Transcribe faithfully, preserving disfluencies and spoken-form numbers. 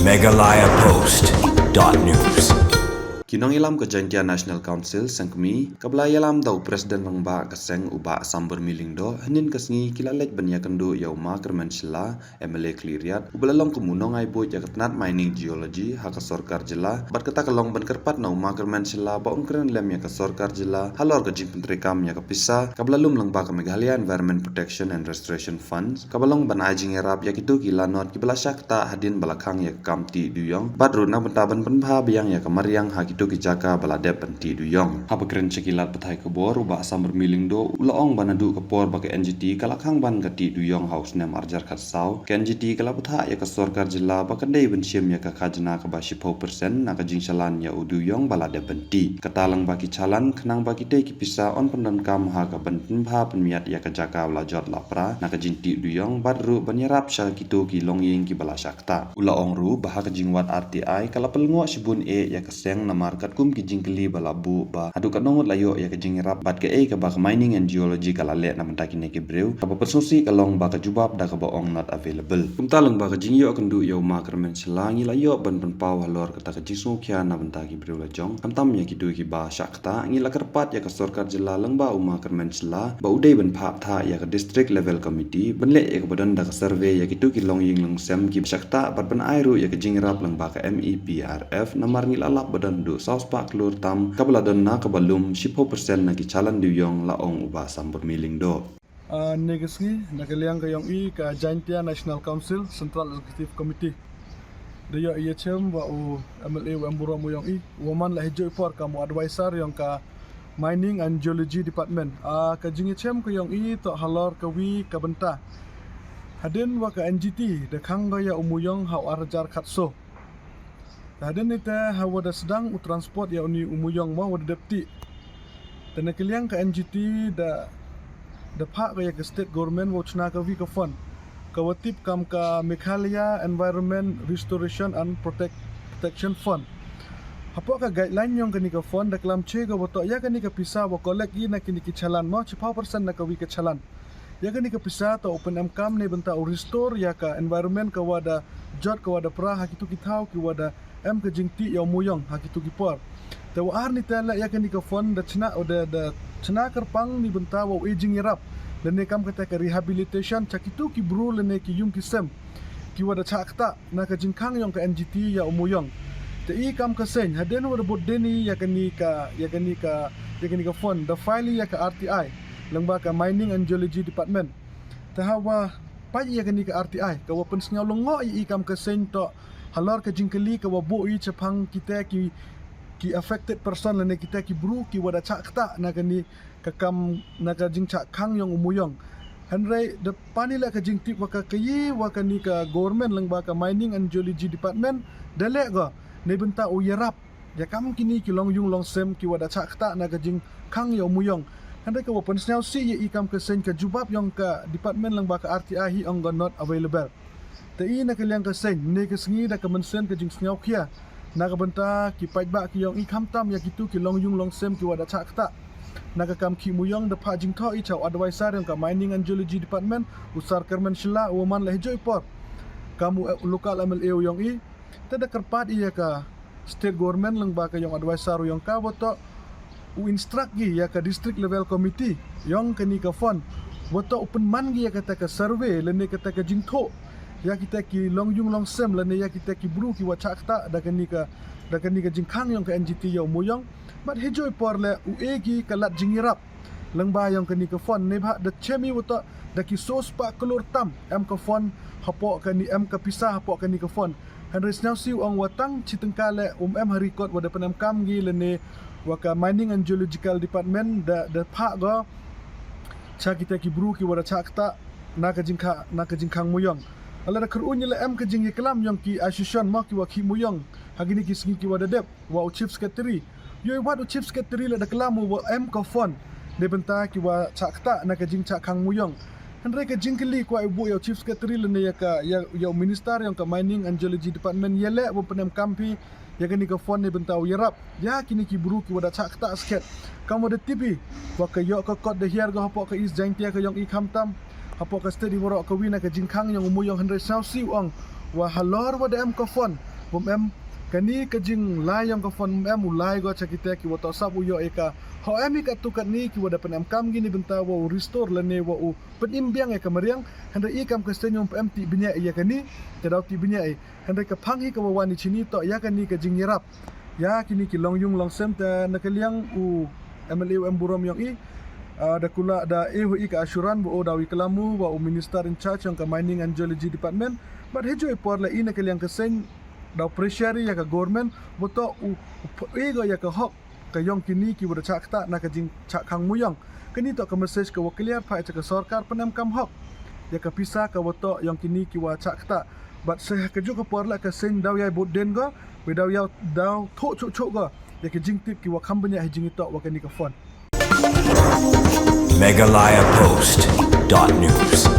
Meghalaya Post dot news. Ki nongïalam ka Jaintia National Council, seng kmie, kaba la ïalam da u President rangbah ka seng u Bah Samber Miling Doh, hynnin ka sngi ki la leit ban ïakynduh ïa u Ma Kyrmen Shylla, M L A Khliehriat, uba la long kum u nongai buit ïa ka tnat mining geology ha ka sorkar jylla, bad kata ka long ban kyrpad na u Ma Kyrmen Shylla ba un kren lem ïa ka sorkar jylla halor ka jingpyntreikam ïa ka pisa kaba la lum lyngba ka Meghalaya Environment Protection and Restoration Fund, kaba long ban ai jingïarap ïa kito ki lanot kiba la shah ktah hadien ba la khang ïa ka kam tih duyong, bad ruh na bynta ban pynbha biang ïa ka mariang ha kito ki jaka ba la dep ban tih duyong. Haba kren sha ki lad pathai khubor, u Bah Samber Miling Doh u la ong ba naduh ka por ba ka N G T ka la khang ban ka tih duyong ha u snem arhajar khatsaw, ka N G T ka la bthah ïa ka sorkar jylla ba kan dei ban shim ïa ka khajna kaba shiphew percent na ka jingchalan ïa u duyong ba la dep ban tih. Kata lyngba ki chalan, khnang ba kitei ki pisa yn pyndonkam ha ka ban pynbha pynmiat ïa ka jaka ba la jot la pra na ka jingtih duyong, bad ruh ban ïarap sha kito ki longïing kiba la shah ktah. U la ong ruh ba ha ka jingwad R T I ka la pynlyngngoh shibun eh ïa ka seng, namar katkum ki jingkylli ba la buh ba haduh katno ngut la ïoh ïa ka jingïarap bad kaei kaba ka Mining and Geology ka la leh na bynta kine ki briew, kaba pynsngewsih ka long ba ka jubab da kaba ong not available. Kumta lyngba ka jingïoh kynduh ïa u Ma Kyrmen Shylla, ngi la ïoh ban pynpaw halor kata ka jingsngewkhia na bynta ki briew la jong, khamtam ïa kito kiba shah ktah. Ngi la kyrpad ïa ka sorkar jylla lyngba u Ma Kyrmen Shylla ba u dei ban phah ktah ïa ka District Level Committee ban leh ïa kaba don da ka survey ïa kito ki longïing longsem kiba shah ktah, bad ban ai ruh ïa ka jingïarap lyngba ka M E P R F, namar ngi la lap ba don haduh saw spah klur tam kaba la don na kaba lum shiphew percent na ki chalan duyong, la ong u Bah Samber Miling Doh. Ah, ne ka sngi, na ka liang ka yong i ka Jaintia National Council Central Executive Committee, da ïoh ïa chem wa u M L A wa em burom u yong i, wa man la hijuh i por kam u advisor yong ka Mining and Geology Department. Ah, ka jingïachem ka yong i toh halor ka wi ka bynta hadien wa ka N G T da khang ga ïa u muyong ha u arhajar khatsaw. Hadien ite ha wa da sdang u transport ïa uni u muyong mo wa da dep tih, te na ka liang ka N G T da, da phah ga ïa ka state government wa u chna ka wi ka fund, ka wa tip kam ka Meghalaya Environment Restoration and Protect, Protection Fund. Hapoh ka guideline yong kani ka fund da klam che ka wa toh ïa kani ka pisa wa collect i na kini ki chalan mo, shiphew percent na ka wi ka chalan. Ïa kani ka pisa toh u pynemkam ne bynta u restore ïa ka environment ka wa da jot, ka wa da pra ha kito ki thaw ki wa da em ka jingtih ïa u muyong ha kito ki por. Te wa ar ni te la ïa kani ka fund da chna, da, da chna kyrpang ni bynta wa u e jingïarap lane kam kata ka rehabilitation cha kito ki bru lane ki yung ki sem ki wa da chah ktah na ka jingkhang yong ka N G T ïa u muyong. Te i kam ka seng hadien wa da bud deni ïa kani ka, ïa kani ka, ïa kani ka fund da file ïa ka R T I lyngba ka Mining and Geology Department. Te ha wa pait ïa kani ka R T I ka wa pynsngew lyngngoh ïa i kam ka seng toh halor ka jingkylli ka wa buh i chaphang kite ki, ki affected person lane kite ki bru ki wa da chah ktah na kani ka kam, na ka jingchah khang yong u muyong. Hynrei da pan i la ka jingtip wa ka kayi wa kani ka government lyngba ka Mining and Geology Department da leh ga ne bynta u ïarap ïa kam kini ki long yung long sem ki wa da chah ktah na ka jingkhang ïa u muyong. Hynrei ka wa pynsngew sih ïa i kam ka seng ka jubab yong ka department lyngba ka R T I hi ong ga not available. Te i na ka liang ka seng ne ka sngi da ka mynsiem ka jingsngew khia na ka bynta ki paidbah ki yong i khamtam ïa kito ki long yung long sem ki wa da chah ktah na ka kam khih muyong da phah jingthoh i cha u advisor yong ka Mining and Geology Department, u Sar Kyrmen Shylla, u wa man la hijuh i por kam u local M L A u yong i. Te da kyrpad i ïa ka state government lyngba ka yong advisor u yong ka wa toh u instruct ki ïa ka district level committee yong kani ka fund wa toh u pynman ki ïa kata ka survey lane kata ka jingthoh ïa kita ki long yung long sem lane ïa kita ki bru ki wa chah ktah da kani ka, da kani ka jingkhang yong ka N G T ïa u muyong. Bad hijuh i por le u e ki ka lad jingïarap lyngba yong kani ka fund ne bha da chem i wa toh da ki saw spah klur tam em ka fund hapoh kani, em ka pisa hapoh kani ka fund. Hynrei sngewsih u ong wa tang chi tyngka le um em ha record wa da pynemkam ki lane wa ka Mining and Geological Department da, da phah ga cha kita ki bru ki wa da chah ktah na ka jingkha, na ka jingkhang muyong. Ala da kyrun ïa la em ka jingïaklam yong ki association mo ki wa khih muyong ha kini ki sngi ki wa da dep wa u chief secretary. Ïoh i wat u chief secretary la da klam u wa em ka fund ne bynta ki wa chah ktah na ka jingchah khang muyong. Hynrei ka jingkylli kwah i buh ïa u chief secretary lane ïa ka, ïa, ïa u minister yong ka Mining and Geology Department ïa leh wa pynemkam phi ïa kani ka fund ne bynta u ïarap ïa kini ki bru ki wa da chah ktah skhet. Kam wa da tip i wa ka ïoh ka kot da hiar ga hapoh ka East Jaintia ka yong i khamtam hapoh ka state i waroh ka wi na ka jingkhang yong u muyong. Hynrei sngewsih u ong wa halor wa da em ka fund Bym em kani ka jinglai ïong ka fund, bym em u lai go cha kita ki wa toh sap u ïoh ïa ka. Hooid, em hi katto katne ki wa da pynemkam kini bynta wa u restore lane wa u pynim biang ïa ka mariang. Hynrei i kam ka seng bym em tip bniah ïa kani, te daw tip bniah i. Hynrei ka phang hi ka wa wan i chini toh ïa kani ka jingïarap ïa kini ki longïung longsem. Te na ka liang u M L A u em burom ïong i, ah, da kula da e hu i ka assurance wa u daw i klam u wa u Minister in charge ïong ka Mining and Geology Department. Bad hajooh i por la i na ka liang ka seng daw pressure ïa ka government wa toh u, u ph-, e go ïa ka hok ka ïong kini ki wa da chah ktah na ka jingchah khang mu ïong. Kani toh ka message ka wa clear phai cha ka sorkar pynemkam hok ïa ka pisa ka wa toh ïong kini ki wa chah ktah. Bad sa ha kajuh ka por la ka seng daw ïai bud den go, wei daw ïai daw thoh chuh chuh go ïa ka jingtip ki wa kham bniah ha jingitoh wa kani ka fund. Meghalaya Post dot news.